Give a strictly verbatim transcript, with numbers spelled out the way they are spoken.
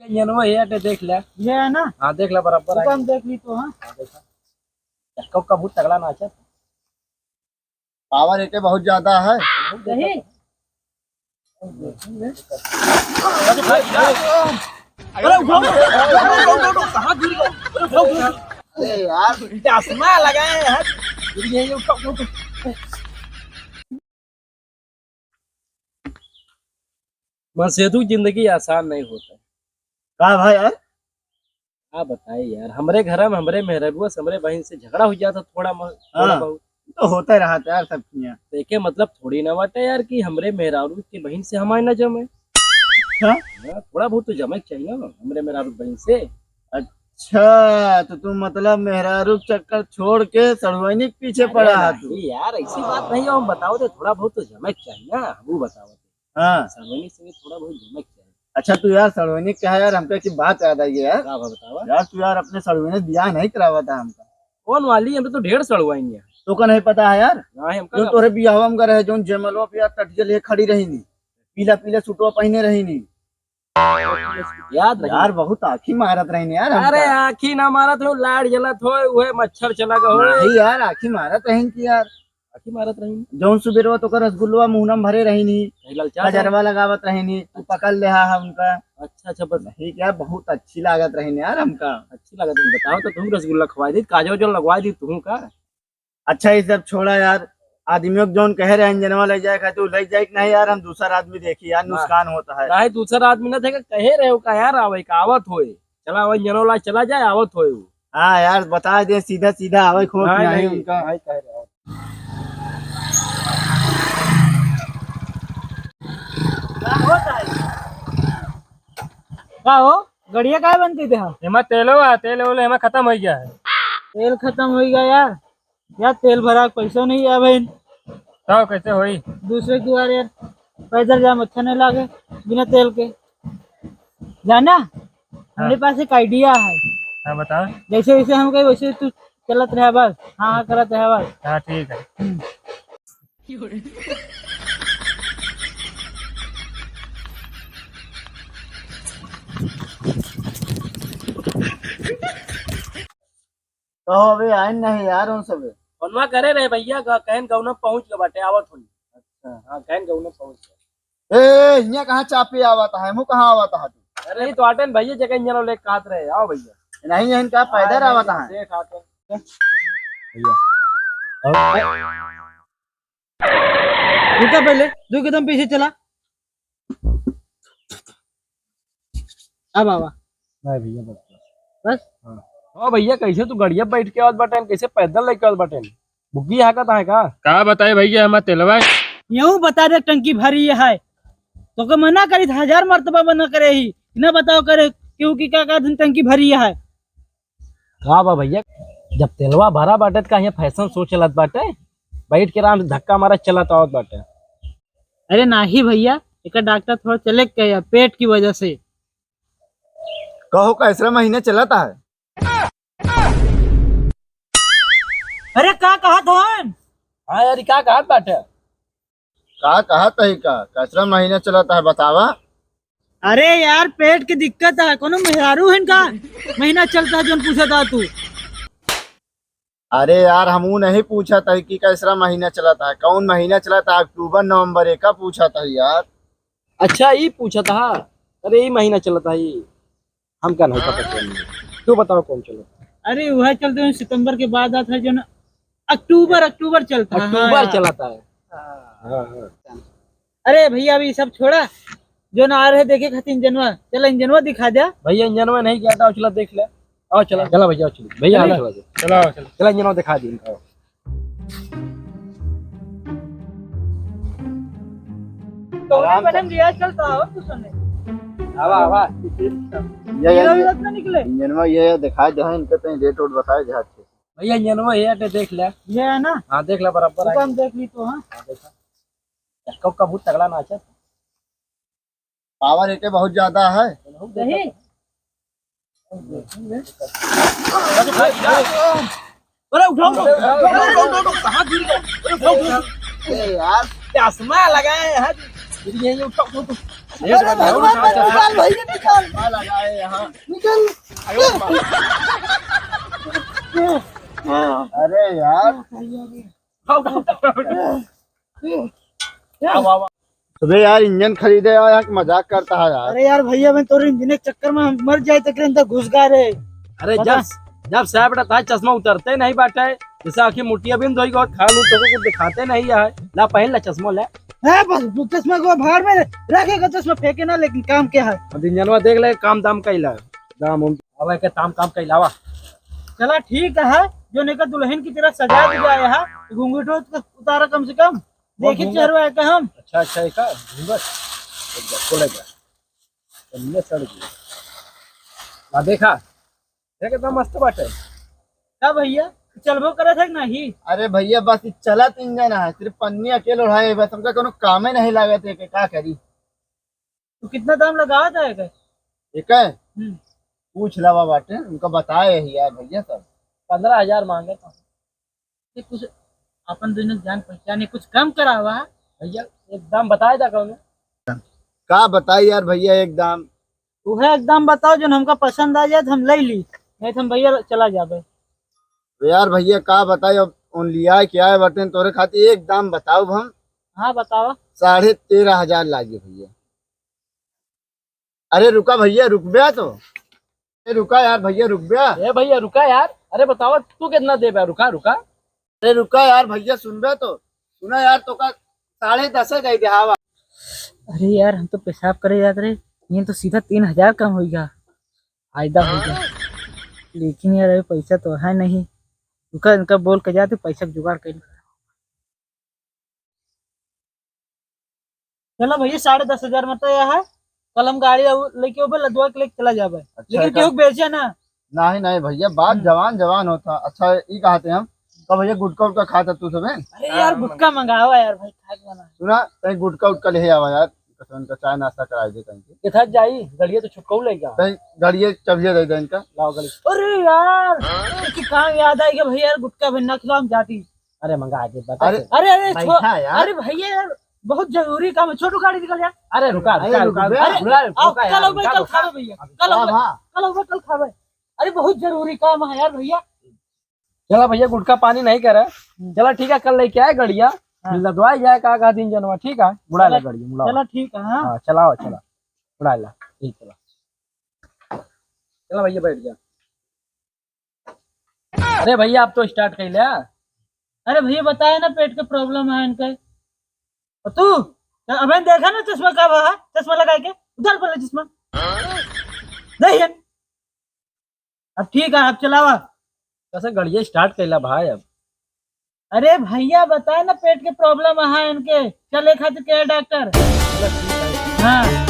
ये नो, ये अटे देख ले। ये है ना? हाँ, देख ले, बराबर है। हम देख ली तो, हाँ। हाँ, देखा। चक्का उक्का बहुत तगड़ा नाचत। पावर एके बहुत ज्यादा है। सही। अरे उठाओ, उठाओ, उठाओ, उठाओ, कहाँ गिर गया? अरे उठाओ, उठाओ। अरे यार, चश्मा लगाए हैं। गिर गया, ये उठाओ, उठाओ, उठाओ। मनसेधु जिंदगी आसान नहीं होता है। का भाई यार? का बताई यार, हमरे घर में हमरे मेहररुआ से हमरे बहिन से झगड़ा हो जाता थोड़ा म-, थोड़ा हाँ, बहुत। तो होता रहता यार सब किया। तो एके मतलब थोड़ी ना बाटे यार कि हमरे मेहरारू के बहिन से हमारे ना जमे। हाँ? हाँ, थोड़ा बहुत तो जमे के चाहिए ना हमरे मेहरारू के बहिन से। अच्छा, तो तू मतलब मेहरारू के चक्कर छोड़ के सड़ुआइनी के पीछे अरे पड़ा है तू? नहीं यार, ऐसी बात नहीं है, हम बताओ तो थोड़ा बहुत तो जमे के चाहिए ना, हम बताओ। हाँ। सड़ुआइनी से थोड़ा बहुत जमे के चाहिए। अच्छा, तू यार सड़ुआइनी कहा यार, हमका एक बात याद आई है यार। का बा बतावा? यार, तू यार अपने सड़ुआइनी से बियाह नहीं करावा था हमका। कौन वाली? हम तो ढेर सड़ुआइनी है। तो का नहीं पता है यार? नहीं, हमका जो का तोरे बियाहवा में करे है, जोन जयमलवा पे यार टटिया लिए खड़ी रही नी, पीला पीला सूटवा पहने रही नी। याद रही। यार, बहुत आँखी मारत रही नी यार हमका। अरे, आँखी ना मारत हो, लाड़ जलत हो, उहे मच्छर चला गए हो। नहीं यार, आँखी मारत रही नी यार। आँखी मारत रही नी। जौन सुबेरवा तो का रसगुल्लवा मुहना में भरे रही नी, नहीं, ललचा गजरवा लगावत रही नी, तू पकड़ ले हा, हा उनका। अच्छा, अच्छा, बस। ठीक है, बहुत अच्छी लागत रही नी यार हमका। अच्छी लागत रही, बताओ तो तुम रसगुल्ला खवाई दी, काजल उजल लगवाई दी तुम का? अच्छा, ये सब छोड़ा यार, आदमियों के जौन कहे रहे इंजनवा ले जाए खातिर, ले जाए कि नहीं यार, हम दूसर आदमी देखी यार, हाँ। नुकसान होता है। नहीं, दूसर आदमी ना देखे, कहे रहे हो का यार, आवे का आवत होए, चला आवे इंजनवा ला, चला जाए, आवत होए वो। हाँ यार, बता दे सीधा सीधा, आवे खोट नहीं, नहीं नहीं, उनका। नहीं कह रहे हो। का हो, गड़िया काहे बंद कर दे हा? एमा तेलो है, तेल ओल एमा खत्म हो गया है। तेल खत्म हो गया यार। यार, तेल भरा के पैसा नहीं है भाई। तब कैसे होई? दूसरे के दुआरे यार, पैदल जाम अच्छा नहीं लागे बिना तेल के। जाना, हाँ। हमरे पास एक आइडिया है। हाँ, बताओ। जैसे जैसे हम कहे वैसे तू चलत रहे बस, हाँ हाँ करत रहे बस। हाँ, ठीक है। हम्म। कहो, अबे आइन नहीं यार, उन सबे। फोनवा करे रहे भैया, ग-, कहन गौना पहुँच गए बाटे, आवत होई। अच्छा। हाँ, कहन गौना पहुँच गए। ए, हियाँ कहाँ चापे आवत है, मुँह कहाँ आवत है तू? अरे, ये तो आटन भैया जगह इंजन लेके आत रहे, आओ भैया। नहीं, इनका पैदल हाँ, आवत है। देख आते हैं। भैया। रुका पहले, दो कदम पीछे चला। अब आवा। नहीं भैया, बस। बस? हाँ। हाँ भैया, कैसे तू गड़िया बैठ के आवत बाटे, कैसे पैदल लेके आवत बाटे? बुग्गी हाकत है का? का बताई भैया, हमार तेलवा। यूं बता दे टंकी भरी है, तोके मना करी था, हजार मर्तबा मना करे ही, ना बताओ करे क्यों कि का, का धन टंकी भरी है। का बा भैया, जब तेलवा भरा बाटे त का हियाँ फैशन शो चलत बाटे? बैठ के आराम से धक्का मारत चलत आवत बाटे। अरे नाही भैया, एकर डॉक्टर थोड़ा चले के कहे, पेट की वजह से। कहो कैसरा महीना चलत है? अरे का कहत हन? हाँ यार, ई का कहत बाटे? का कहत है का? कैसरा महीना चलत है बतावा? अरे यार, पेट की दिक्कत है, कोनो मेहरारू है का? महीना चलता है जोन पूछत हा तू। अरे यार, हमू नहीं पूछत है कि कैसरा महीना चलत है, कौन महीना चलत है, अक्टूबर, नवंबर, एका पूछत है यार। अच्छा, ई पूछत हा? अरे, ई महीना चलत है, ई हमका नहीं पता चलत। तू बताओ कौन चलत है? अरे, वह चलत है, सितंबर के बाद आता है जो ना, अक्टूबर, अक्टूबर चलत है। अक्टूबर हाँ। चलत है। हाँ। हाँ, हाँ। अरे भैया, अभी सब छोड़ा, जो ना आ रहे देखे खातिर इंजनवा, चला इंजनवा दिखा दे। भैया, इंजनवा नहीं गया था, चला देख ले। आओ चला, चला भैया, चला। भैया, चला। चला, चला, चला। चला, चला। चला, इंजनवा दिखा दी। तो आराम से। बनम रियाज चलता हो तू सुने। आवा, आवा। ये, ये, हीरो ये। हीरो तो निकले। इंजनवा ये, ये दिखा दे, इनके तो रेट वेट बताए दे अच्छे से। भैया, इंजनवा ये अटे देख ले। ये है ना? हाँ, देख ले, बराबर है। हम देख ली तो, हाँ। हाँ, देखा। चक्का उक्का बहुत तगड़ा नाचत। पावर एके बहुत ज्यादा है। सही। अरे उठाओ, उठाओ, उठाओ, उठाओ, उठाओ, उठाओ, कहाँ गिर गए? अरे उठाओ, उठाओ। ए यार, चश्मा लगाए हैं। ये, ये उठा, उठा, उठा। अरे भगवान, निकाल भैया, निकाल। निकाल। अरे यार। उठा, उठा, उठा। अबे यार, इंजन खरीदे आया कि मजाक करता है यार? अरे यार भैया, मैं तोरे इंजन के चक्कर में हम मर जाए तक अंदर घुस गा रे। अरे बता। जब, जब साहब रहता है, चश्मा उतरते नहीं बाटे, जैसे आँखी मुटिया भी धोई गो, खान उतर को कुछ दिखाते नहीं है। ला पहन ला चश्मा, ले। है बस, चश्मा को भाड़ में रखे का चश्मा फेंके ना, लेकिन काम क्या है? अब इंजनवा देख ले, काम दाम कैला, दाम उम। अब के काम, काम कैलावा। चला ठीक है, जो नहीं का दुल्हन की तरह सजा दिया है, घूंघट उतारा कम से कम। देखी चेहरा है का हम। अच्छा, अच्छा, है का? घूंघट। एक बार खोले जा। कन्ने सड़ गई। आ देखा। देख, एकदम मस्त बाटे। का भैया, चलबो करे थे कि नहीं? अरे भैया, बस ई चलत इंजन है, सिर्फ पन्नी अकेले ओढ़ाए, बस हमका कोनो कामे नहीं लागत है, के का करी? तो कितना दाम लगावत है एकर? एकर? हम्म। पूछ लावा बाटे, उनका बताए ही यार भैया सब। पन्द्रह हजार मांगे तो। ये कुछ अपन दोनों जान पहचान है, कुछ कम करावा। भैया, एक दाम बताए दा कौनो। का बताई यार भैया, एक दाम? उहे एक दाम बताओ, जो हमका पसंद आ जाए तो हम ले ली, नहीं तो हम भैया चला जाबे। तो यार भैया, का बताई, अब उन लिया के आए बटेन तोरे खातिर, एक दाम बताओ हम। हाँ, बतावा। साढ़े तेरह हजार लागी भैया। अरे रुका भैया, रुकब्या तो। ए रुका यार भैया, रुकब्या। ए भैया रुका यार, अरे बतावा तू कितना देबे, रुका, रुका। अरे रुका यार भैया, सुनब्या तो। सुना यार, तोका साढ़े दस दे दे हवा। अरे यार, हम तो पेशाब करे जात रहे, ये तो सीधा तीन हजार कम होइगा, फायदा होइगा। लेकिन यार, अभी पैसा तो है नहीं, रुका, इनका बोल के जाते, पैसा के जुगाड़ कर। चला भैया, साढ़े दस हजार में तो यह है, कल हम गाड़ी आउ-, लेके ओबे लदवा के लेके चला जाबे। अच्छा, लेकिन का? केहू के बेचे ना। नहीं, नहीं भैया, बात हम्म। जवान, जवान होता। अच्छा, ई कहते हम, तो भैया गुटखा उटखा खाता तू सबे? अरे यार, हाँ, गुटखा मंगावा यार भाई, खाए के मन है। सुना, तई गुटखा उटखा ले आवा यार, कसम का चाय नाश्ता कराई दे तई। किथा जाई, गड़िया तो छुटकाऊ ले गया। तई गड़िया चाबिया दे दे इनका। लाओ गली। अरे यार, एक काम याद आ गया भैया, यार गुटखा भी ना खिलाओ, हम जाती। अरे मंगा दे, बता अरे, दे। अरे, अरे, छो-, बैठा यार। अरे भैया यार, बहुत जरूरी काम है, छोटू गाड़ी निकल यार। अरे रुका, अरे रुका, रुक रुका, बे। अरे, रुका, रुका, आओ, रुका कल यार, आओ भाई, रुका, कल रुका। खावे भैया, कल आओ, आओ, हाँ। कल आओ भाई, कल खावे। अरे बहुत जरूरी काम है यार भैया। चला भैया, गुटखा पानी नहीं करे। हम्म। चला ठीक है, कल लेके आए गड़िया, हाँ। लदवाई जाए का, का दिन जनवा, ठीक है, मुड़ा चला, ले गड़िया, मुड़ा। चला ठीक है, हाँ। हाँ, चलाओ, चला, मुड़ा ला, ठीक चला। चला भैया, बैठ जा। अरे भैया, आप तो start कर लिया। अरे भैया, बताए ना, पेट के problem है इनके। और तू, अबे देखा ना चश्मा का बा, चश्मा लगा के, उतार पहले चश्मा। नहीं है। अब ठीक है, अब चलावा। कैसे गड़िया start कैला भाई अब? अरे भैया, बताए ना, पेट के problem है इनके, चले खातिर के डॉक्टर। हाँ।